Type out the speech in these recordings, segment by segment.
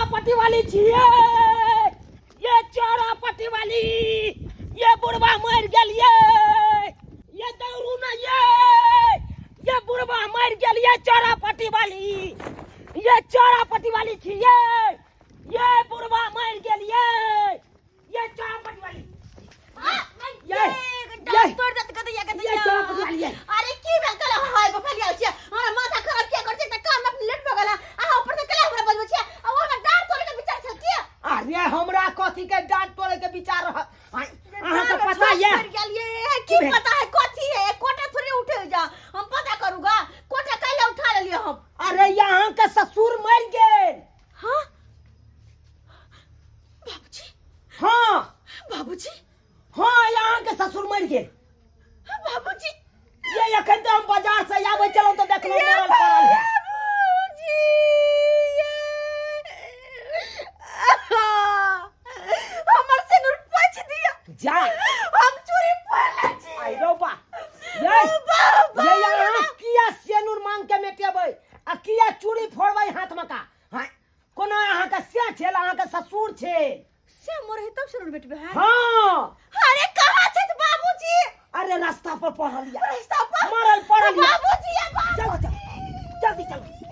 चौरा पट्टी वाली छियै, ये चौरा पट्टी वाली, ये बुढ़वा मरि गेल ये, ये दौड़ू ना ये, ये बुढ़वा मरि गेल ये चौरा पट्टी वाली, ये चौरा पट्टी वाली छियै, ये बुढ़वा मरि गेल ये, ये चौरा पट्टी वाली, ये ये तोड़ देत कत या कत ये चौरा पट्टी वाली ये। अरे की भेल कल हाय बफल गेल छै, हमरा माथा खराब किया कर छै त काम अपने लेट भ गेल आ ऊपर से कल हमरा बजबै छै आ ओ हमरा डांट तोड़े के विचार छल की? अरे हमरा कथी के डांट तोड़े के विचार रह, अहाँ के पता ये पड़ गेल ये की भेल? पता है कथी है? कोटा थोड़े उठे जा, हम पता करूंगा कोटा कैला उठा लेलिए हम। अरे यहाँ के ससुर मर गेल। हां बाबूजी। हाँ बाबूजी। हाँ यहाँ के ससुर मर गेल। हाँ, बाबूजी। ये अखन तो हम बाजार से आबै छलहुँ तऽ देखलहुँ मरल पड़ल है। बाबूजी ये हमर सिनुर पोछि दिया। जा हम चूड़ी पहिरले छी। आई रौ बा, ये बाबा। ये यहाँ किया सेनुर मांग के मेटेबै आ किया चूड़ी फोड़बै हाथ में का? हाँ कोनो अहाँ के से छेल, अहाँ के ससुर छेल। से मोर है तब सिनुर मेटबे है। हाँ। अरे कहाँ छै बाबूजी? अरे रास्ता पर पड़ल या। रास्ता पर मरल पड़ल या। बाबूजी या बाबूजी। चलो चलो जल्दी चलो जल्दी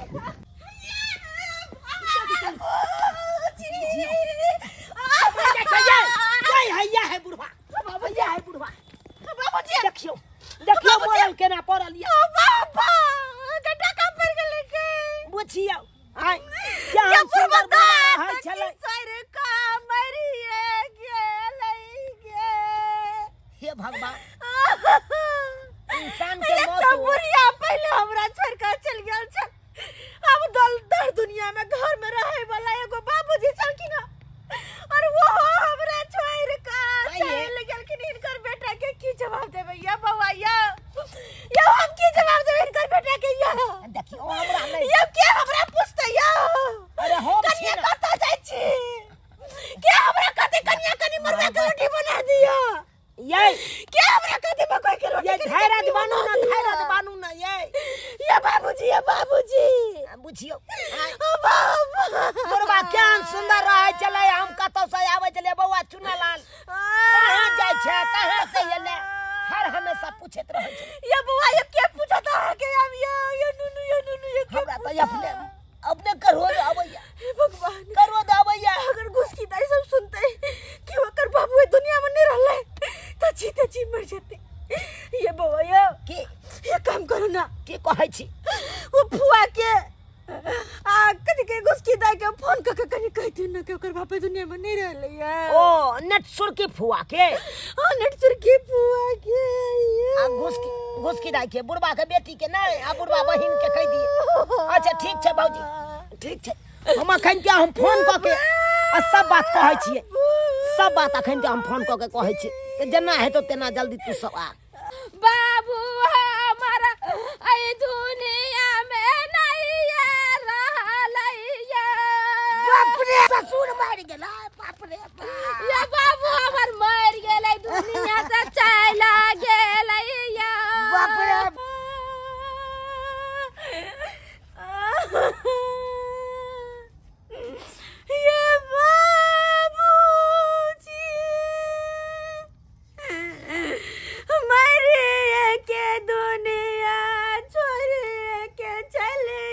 चलो। बाबूजी। ये है, ये है बुढ़वा, ये है बुढ़वा। बाबूजी। देखियो देखियो बाबूजी। मरल केना पड़ल या। ओ बाबा गड्ढा कहाँ पड़ गेलै के? बुझियौ आय ये केहन सुन्दर बुढ़वा बुढ़वा रहै तऽ छलै। की सर का मरिए गेलै गे। हे भगवान, इंसान के एक मौत तऽ हो। बुढ़िया पहिले हमरा छोड़ के चलि गेल छल, अब दल दर दुनिया में घर में रहे वाला एगो बाबूजी छलखिन हँ और वो हमरा छोड़ के आइए। चलि गेलखिन। हिनकर बेटा के की जवाब देबै या बौआ? या या हम की जवाब देबै हिनकर बेटा के या? देखियौ हमरा नहि या के हमरा पूछतै या? अरे हम छी कनिया ने। कतऽ जाइ छी? के हमरा कहतै कनिया कनी मरुआ के रोटी बना दिअ? ये के हमरा कहतै मकई के रोटी ये कनी धैर्य चटनी बानू बना ना, दिअ? धैर्य बानू ना ये। या बाबूजी, या बाबूजी। बुझियौ ओ बाबा। बुढ़वा केहन सुन्दर रहै छलै। हम कतौ से आबै छलियै, बौआ चुनालाल कहाँ जाइ छै, कहाँ से एलै, हर हमेशा पूछैत रहै छै। या बौआ, ये के पूछत अहाँके आब? या या नुनू, या नुनू, ये के हमरा तऽ पूछत? अपने अपने करोड़ आबैया। हे भगवान, करोड़ आबैया। अगर घुसकी दाई सब सुनते कि ओकर बाबू ए दुनिया में नहीं रहले त जीते जी मर जेते। ये बौआ ये की? ये काम करू ना। की कहै छी? वो फुआ के आ कथी के घुसकी दाई के फोन क के कनी कह दियौ ना कि ओकर बाप ए दुनिया में नहीं रहले या। ओ नेट सुरकी फुआ के? हाँ, नेट सुरकी फुआ के। आ घुसकी घुसकी दाई के बुढ़वा के बेटी के नहीं आ बुढ़वा बहिन के कह दिए। अच्छा ठीक छै बाबूजी, ठीक छै। हम अखन के हम फोन कऽ के आ सब बात कहै छियै, सब बात अखन के हम फोन कऽ के कहै छियै से जेना हेतौ तेना जल्दी तू सब आ। बाबू हमारा ऐ दुनिया में नहीं रहलैया। बाप रे, ससुर मरि गेलै, बाप रे बाप। या बाबू हमर मरि गेलै, दुनिया से चलि गेलैया। बाप रे। ये बाबूजी मरे के दुनिया छोड़ के चले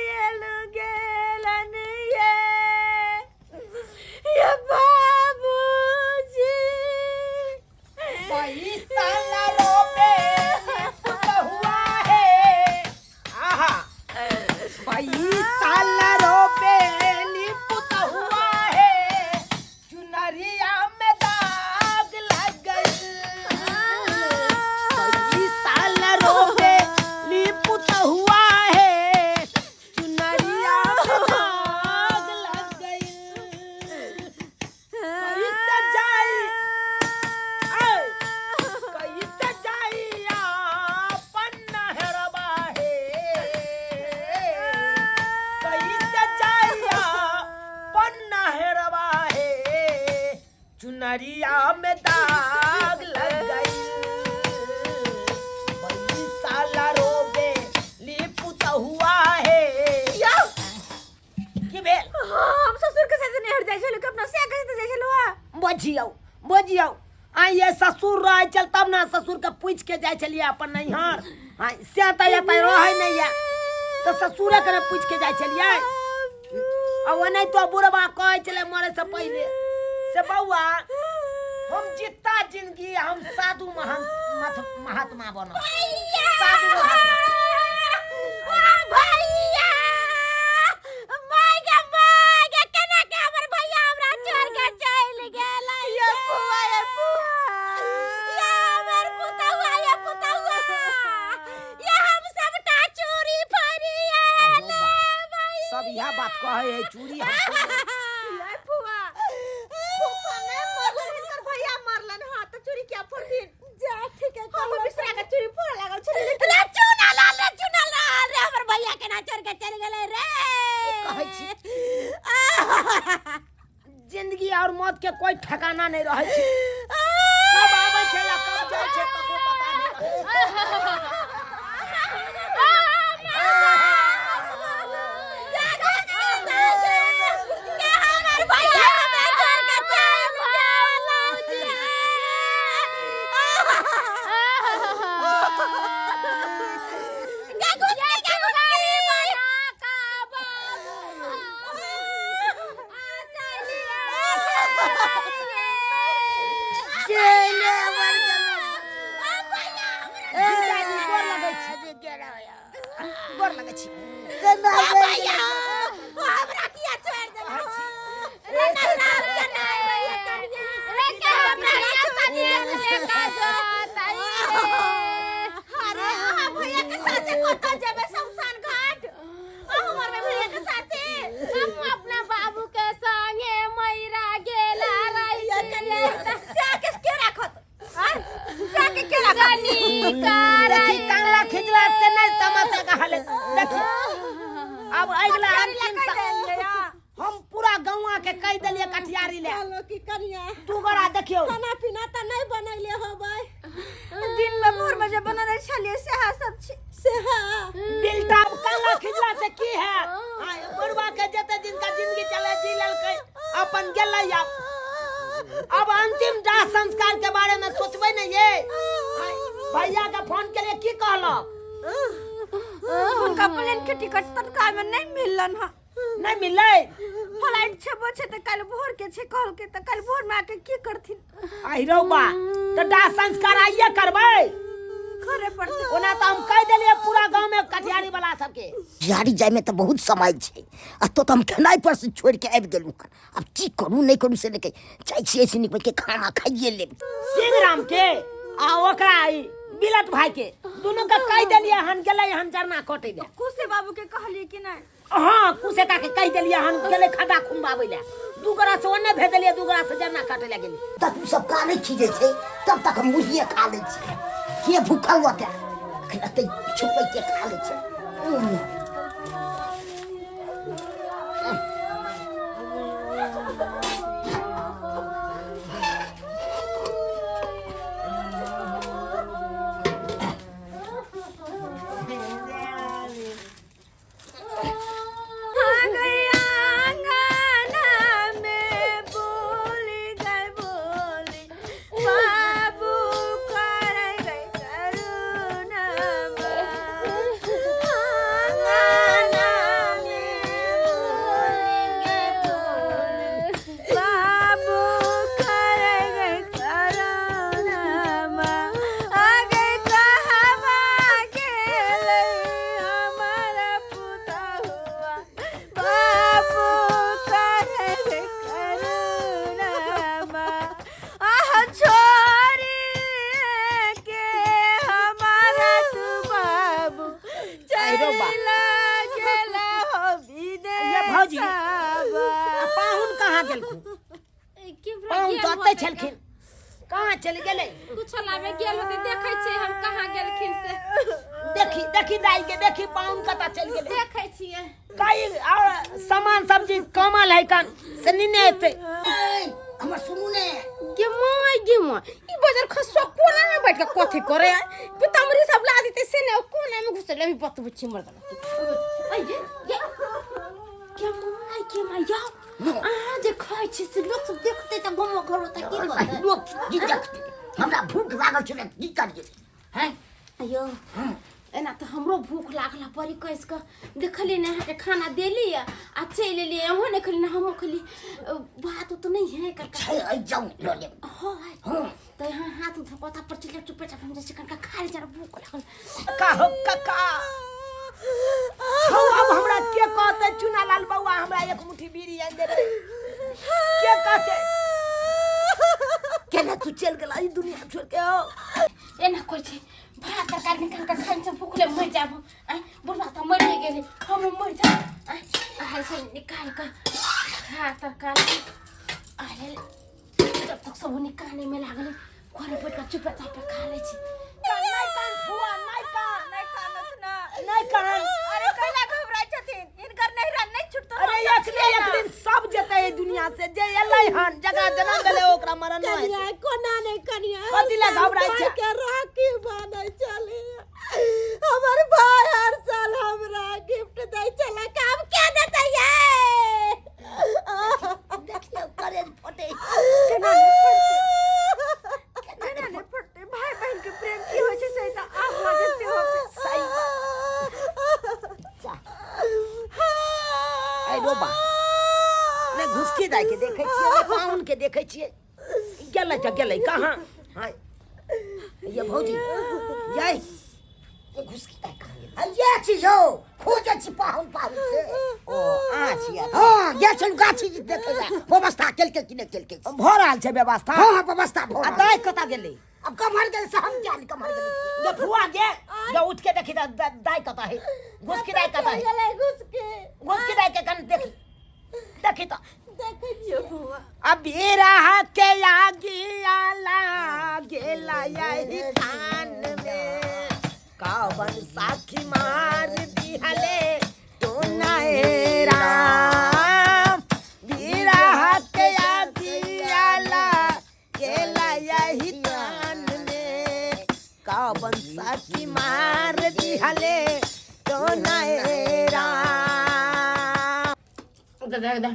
गेलन ये, ये बाबूजी। पैसा ला रोपे हुआ है, आहा पैसा ला रोपे लिपुत हुआ है, चुनरिया में दाग लग गई। पैसा ला रोपे लिपुत हुआ है, चुनरिया में दाग लग गई। कैसे जाई ऐ, कैसे जाई आपन नहरबा हे, कैसे जाई आपन नहरबा हे, चुनरिया में दाग लग गई। पैसा ला रोबे लिपुत हुआ है। यौ की भेल? हाँ, हम ससुर के साथ नहीं बुझियौ बुझियौ आ ये ससुर रहै छल तब ने ससुरके पूछि के जाइ छलियै अपन नैहर आ से तऽ एतऽ रहै नहि यऽ तऽ ससुरेके ने पूछि के जाइ छलियै आ ओनाहि तो बुढ़बा कहै छलै मरैसँ पहिले से बौआ हम जिता जिंदगी हम साधु महान महात्मा बनब साधु महात्मा। भैया माय गे माय गे केना के हमर भैया हमरा छोड़ के चलि गेलै ये फुआ ये फुआ ये हमर पुतहुआ ये पुतहुआ ये हम सबटा चूड़ी फरी आयल सब इएह बात कहै है चूड़ी हम ये फुआ फुफा नहीं मरलन हिनकर भैया मरलन हां त चूड़ी क्या फोड़थिन जा ठीक है हम बिसरा के चूड़ी फोड़ लागल छलै रे चूना लाल रे चूना लाल रे हमर भैया केना छोड़ के चलि गेलै रे कहै छी जिंदगी और मौत के कोई ठिकाना नहीं रहै छै कब आबै छै या कब जाइ छै ककरो पता नहीं रहै छै। जीजाजी गोर लगै छी गोर लगै छी अरे अहाँ भैया के साथे कतऽ जेबै शमशान घाट अहाँ मरबै भैया के साथे हम अपना बाबू के संगे मैरा गेला रही से के राखत आय से के राखत देखी कांगला खिजला से नहीं तमाशा का हाल देखी अब अगला अंतिम हम पूरा गौवा के कह देलिए कटियारी ले कहलो कि कनिया तू गोरा देखियो खाना पीना तऽ नहि बनैले होबै दिन में भोर में जे बनने छलियै सेहा सब छी सेहा बिलटा कांगला खिजला से की है आय बुढ़वा के जते दिन का जिंदगी चले जी लेलकै अपन गेलै अब अंतिम दाह संस्कार के बारे में सोचबै नहीं ये आय, भैया के फोन के लिए की कहलक हुनका प्लेन के टिकट तत्काल में नहीं मिललन हा नहीं मिललै फ्लाइट छेबो छै तऽ काल्हि भोर के छै कहलकै तऽ काल्हि भोर में आके की करथिन आहि रौ बा तऽ दाह संस्कार आइए करबै करे पड़तै ओना तऽ हम कहि देलियै पूरा गाँव में कटिहारी वाला सबके बिहारी जायमे तऽ बहुत समय छै आ तो तऽ हम खेनाइ पर से छोड़ि के आबि गेलहुँ हन आब की करू नहि करू से नहि कहि जाइ छियै से नीक के खाना खाइए लेब सिंह राम के आ ओकरा ई बिलट भाई के दुनू के कहि देलियै हन गेलै हन जरना कटै ले कुसे बाबू के कहलिए कि नहि हाँ कुसे का के कहि देलियै हन गेलै खड्डा खुनबाबै ले दू गोरा से ओन्ने भेज देलियै दू गोरा से जरना काटे ले गेलै तक ओ सब कानै खीजै छै तब तक हम मुरहिए खा लै छियै के भूखल रहतै अखन एतै छुपै के खा लै छै आ गया आंगना में बोली गई बोली बाबू कर गई करुणा आंगना में बोली गई बोली बाबू कर गई करुणा आ गई कहवा गेलै हमारा पुतहुआ बाबू करे रे करुणामा आह छोरी के हमारा तू बाबू आई रौ बा। चला गेला हो ये भौजी। विदेशवा आ पाहुन कहाँ गेलखुन पाहुन तऽ ओतै छलखिन कहाँ चलि गेलै कुछ लाबे गेल होते देखै छियै हम कहाँ गेलखिन से देखी देखी दाई के देखी पाहुन कतऽ चलि गेलै देखै छियै कई और सामान सब्जी कमल है कन से निने एतै ए, हमर सुनू ने गे माय गे माय ई बाजार खसुआ कोना में बैठ के कथी करे है पितामरी सब ला देते से ने कोना में घुसल अभी बतबै छी मर्दाना के आई ये ये के माय के माय या अहाँ जे खाइ छी से लोक सब देखतै तऽ गाँव घर होता की करतै? लोक की देखतै हमरा भूख लागल छलै की करियै हैं अयो एना तऽ हमरो भूख लागल है बड़ी कस कऽ देखलियै ने अहाँके खाना देली आ चलि एलियै अहूँ नहि खेली ने हमहूँ खेली भात उत नहि है कनका छै अइ जाउ लऽ लेब हाँ हँ तऽ यहाँ हाथ धोकता पर चलि चुपे चाप हम जाइ छी कनका खा ले जरा भूख लागल का हो कका हौ अब हमरा के कहते चुनालाल बौआ हमरा एक मुट्ठी बीड़ी आनि दे रे के कहते केना तू चल गेला ई दुनिया छोड़ के हो एना करै छै भात तरकारी निकाल कऽ खाइ छै भूखले मरि जाब आँय बुढ़बा तऽ मरिए गेलै हमहूँ मरि जाब आँय आइ से निकाल कऽ भात तरकारी आयल जब तक सब निकालैमे लागल घरे बैठ कऽ चुपे चापे खा लै छी नहि कान फुआ नहि कान नहि कानत ना नहि कान अरे कैला घबराइ छथिन हिनकर नहिरा नहि छुटतो अरे एक ने एक दिन सब जेतै एहि दुनिया से जे एलै हन जकरा जन्म भेलै ओकरा मरण नहि कनिया कोना नहि कनिया कथी लए घबराइ छै? के राखी बान्है छली हमर भाई हर साल हमरा गिफ्ट दै छलै काम के देतै ये देखियौ करेज फटै केना नहि फटतै केना नहि फटतै भाई बहन के प्रेम की होइ छै से तऽ आब बुझते होबै सही बात ऐ रोबा ने घुसकी दाइ के देखै छियै ने पाहुन के देखै छियै गेलै तऽ गेलै कहाँ हाँ ये भौजी ये ये घुसकी दाइ कहाँ गेलै ये छी यौ खोजै छी पाहुन पाहुन से ओ अहाँ छियै हाँ गेल छलहुँ गाछी जी देखै लए व्यवस्था केलकै कि नहि केलकै भऽ रहल छै व्यवस्था हाँ हाँ व्यवस्था भऽ आ रहल दाइ कतऽ गेलै अब कमहर गेल से हम जान कमहर गेल गे फुआ गे गे उठ के देखी त दाइ कतऽ है घुसकी दाइ कतऽ है गेलै घुसके घुसकी दाइ के कन देखी देखी त देखै छियै फुआ अभी रह के आगिया लागेला यही थान में कावन साखी मार दिहले तो नए राम बिरह के आगिया लागेला यही थान में कावन साखी मार दिहले तो नए राम दादा दादा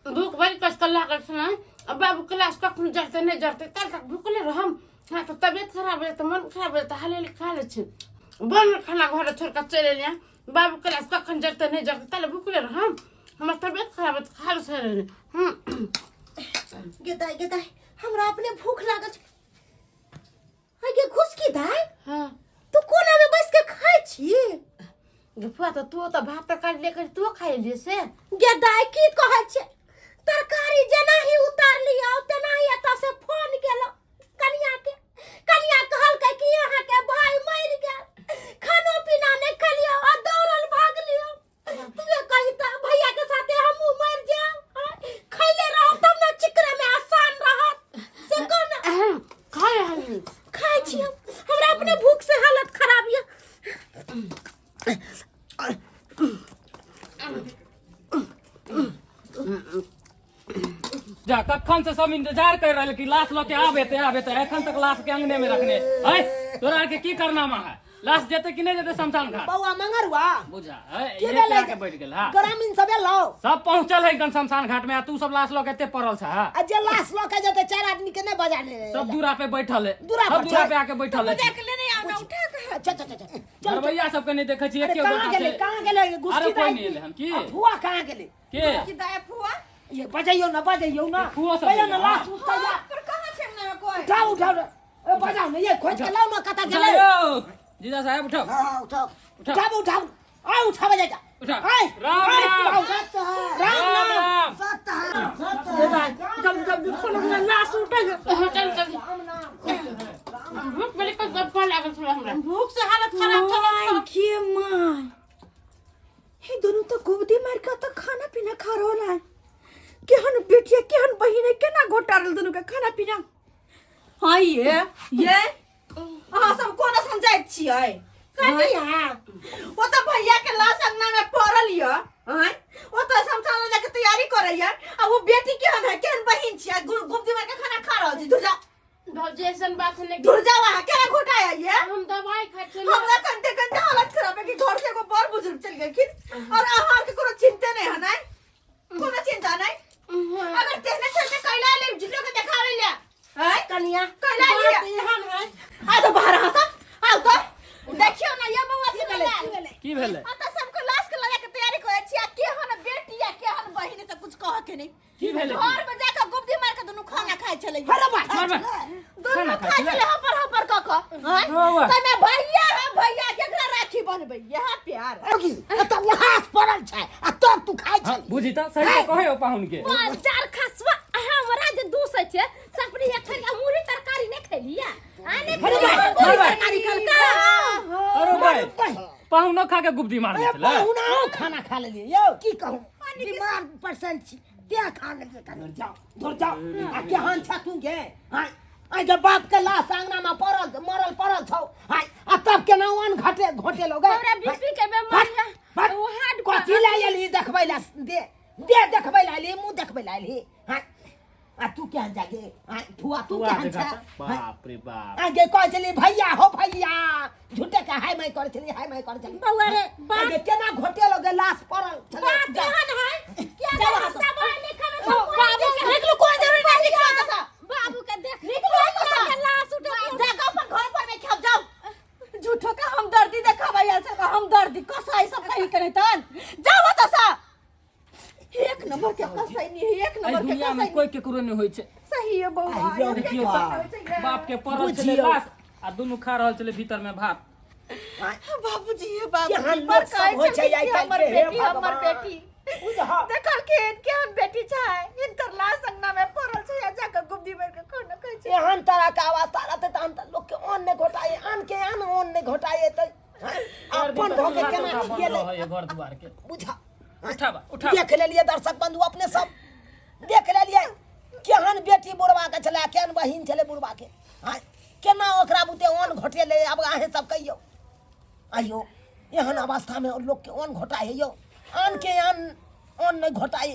भूख बड़ी कस कऽ लागल छलै आ बाबू क्लास कखन जरतै नहि जरतै काल्हि तक भूखले रहम हँ तऽ तबियत खराब हो जेतै मन खराब हो जेतै हाले हाले खा लै छी बनल खाना घर छोड़ि कऽ चलि एलियै बाबू क्लास कखन जरतै नहि जरतै काल्हि भूखले रहम हमर तबियत खराब हो खा लै छै हँ गे दाइ गे दाइ हमरा अपने भूख लागल छै गे घुसकी दाइ हँ तू कोना में बैस के खाइ छी गे फुआ तऽ तू तऽ भात तरकारी लेकर तू खाइ लिए से गे दाइ की कहै छै तरकारी जेना ही उतार लियौ तेना ही एतऽ से फोन गेलो कनिया के कनिया कहलकै कि अहाँ के भाई मरि गेल खानो पीना नहि खेलियौ आ दौड़ल भागलियौ तू कही तऽ भैया के साथे हमहूँ मरि जायब आँय? खैले रहब तब ने चिकरे में आसान रहत से कोना खाइ हली खाइ छी हम हमरा अपने भूख से हालत खराब यऽ जा कखन से सब इंतजार कर रहल कि लाश लऽ के आबे ते आबे ते एखन तक लाश के अंगने में रखने है तोरा आर के की करनामा है लाश जेते कि नहीं जेते शमशान घाट बौआ मंगरुआ बुझा है के ये भेलै के बैठ गेल हां ग्रामीण सब एलौ सब पहुंचल है गन शमशान घाट में आ तू सब लाश लऽ के एते पड़ल छ हा आ जे लाश लऽ के जेतै चारि आदमी के नहि बजा ले सब दूरा पे बैठल है दूरा पर सब दूरा छै। पे आके बैठल है लेने आउ ना उठा के अच्छा अच्छा अच्छा चल घरवैया सबके नहीं देखै छी अरे एके कहाँ गोटा गेलै से कहाँ गेलै घुसकी अरे कोई दाइ नहीं एलै हन की आ फुआ कहाँ गेलै के की दाय फुआ ये बजैयौ ना बजैयौ ना फुआ सब कहियौ ना एलै, लाश उठतै या पर कहाँ छै अंगना में कोई उठाउ उठाउ ए बजाउ ने ये खोज के लाउ ना कतऽ गेलै उठाओ जीजा साहेब उठाओ हाँ उठाओ उठाओ उठाबू उठाबू आउ उठाबे जा उठाओ आइ राम आइ, राम उठाउ। सत्य है राम राम राम राम सत्य है सत्य है जब जब लाश उठे चल चल भूख बड़ी कस गप्पा लागल छलै हमरा भूख से हालत खराब छल गे माय हे दोनों तो गुबदी मार के तो खाना पीना खा रहल है केहन बेटिया केहन बहिन है केना घोटा रहल दोनों के खाना पीना हाँ ये अहाँ सब कोना समझाइत छियै कनिया ओ तऽ भैया के लाश अंगना में पड़ल यऽ आँय ओ तऽ शमशान लऽ जाके तैयारी करैया आ वो बेटी केहन है केहन बहिन छियै गुप्ती मार के खाना खा रहल छी धुर जा भौजी ऐसन बात नहीं धुर जाओ अहाँ केना घोटाया ये हम दवाई खाइ छियै हमरा कंते कंते हालत खराब है कि घर से एगो बड़ बुजुर्ग चल गेलखिन और अहाँ के कोनो चिंते नहीं है नहीं कोनो चिंता नहीं अगर तेहने चलते कैला ले झूठो के देखावे के नहीं की भेलै? घर में जाके गुब्दी मार के दुनू खाना खाइ छलै अरे बा मार मार। दुनू खाना खाइ खाइ छलै? छलै हपर हपर क क आँय? हँ, वाह। तैमे भैया है भैया केकरा राखी बनबै यह प्यार की एतऽ लहास पड़ल छै आ तब तू खाइ हाँ, छली बुझी तऽ सही तऽ कहै हो पाहुन के चार खसवा हमरा जे दूसै छै से अपने एखन के मुरही तरकारी नहि खेलिया आ नहि अरे खेलिया बा, मुरही अरे बा। तरकारी खलका अरे भाई पाहुनो खा के गुब्दी मार दै छलै पाहुना खाना खा लेलियै यौ की कहू बीमार परसेंट छी तें खा लेलियै कनि जाओ धुर जाओ आ केहन छ तू गे आँय आँय जब बाप के लाश अंगना में पड़ल मरल पड़ल छौ आँय आ तब केना अन्न घटे घोटे लोगे हमरा बीपी के बेमारी है ओ हार्ट कथी ला एलही देखबै ला दे दे देखबै ला एलही मुँह देखबै ला एलही आँय आ तू केहन जागे आँय फुआ तू फुआ केहन देखा छ तऽ, बाप रे बाप आगे कहै छली भैया हो भैया झूठे के हाय माय करै छली हाय माय करै छली बौआ रे बाप आगे केना घोटे लोगे लाश पड़ल छलै बाप केहन है क्या जाओ वहाँ से। दवाई लिखा में बाबू के निकलू कोई जरूरी नहीं निकलो एतऽ बाबू के देख निकलो एतऽ भैया के लाश उठे जाके अपन घर पर में खाब जाओ झूठो का हमदर्दी देखाबै आयल छै हमदर्दी कसाई सब कहीं करे तन जाओ एतऽ से एक नंबर के कसाई नहीं है एक एहि नंबर के दुनिया में कसाई कोई केकरो नहि होइ छै सही है बौआ आइयो देखियौ तऽ बाप के पड़ल छलै बुझियौ। लाश आ दुनू खा रहल छलै भीतर में भात बाबूजी हे बाबूजी केहन पर लोक सब कहै होइ छै छलखिन आइ कि काल्हि हमर के, हे बेटी हमर भगवान। बेटी बुझह देखलखिन केहन बेटी छै हिनकर लाश अंगना में पड़ल छै आ जाके गुब्दी मारि के खाना खाइ छै एहन तरह के अवस्था रहतै तहन तऽ लोक के अन्न नहि घोटाए अन्न के अन्न अन्न नहि घोटाए तऽ अपन भऽ के केना खिएलै रहै घर दुआर के बुझह उठाबा उठाबा देख लेलियै दर्शक बंधु अपने सब देख लेलियै केहन बेटी बुढ़वा के छलै केहन बहिन छलै बुढ़वा के आँय केना ओकरा बुते अन्न घोटेलै आब अहें सब कहियौ आइयो एहन अवस्थामे लोकके अन्न घोटाइ है यौ अन्न के अन्न अन्न नहि घोटाइ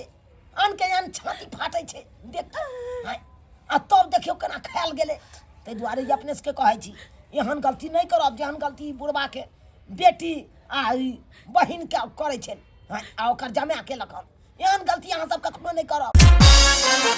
अन्न के अन्न छाती फाटै छै देख आँय आ तब देखियौ केना खायल गेलै ताहि दुआरे ई अपने सबके कहै छी एहन गलती नहि करब जेहन गलती बुढ़बाके बेटी आ ई बहिनके करै छै आ ओकर जमा केलक हन एहन गलती अहाँ सब कखनो नहि करब।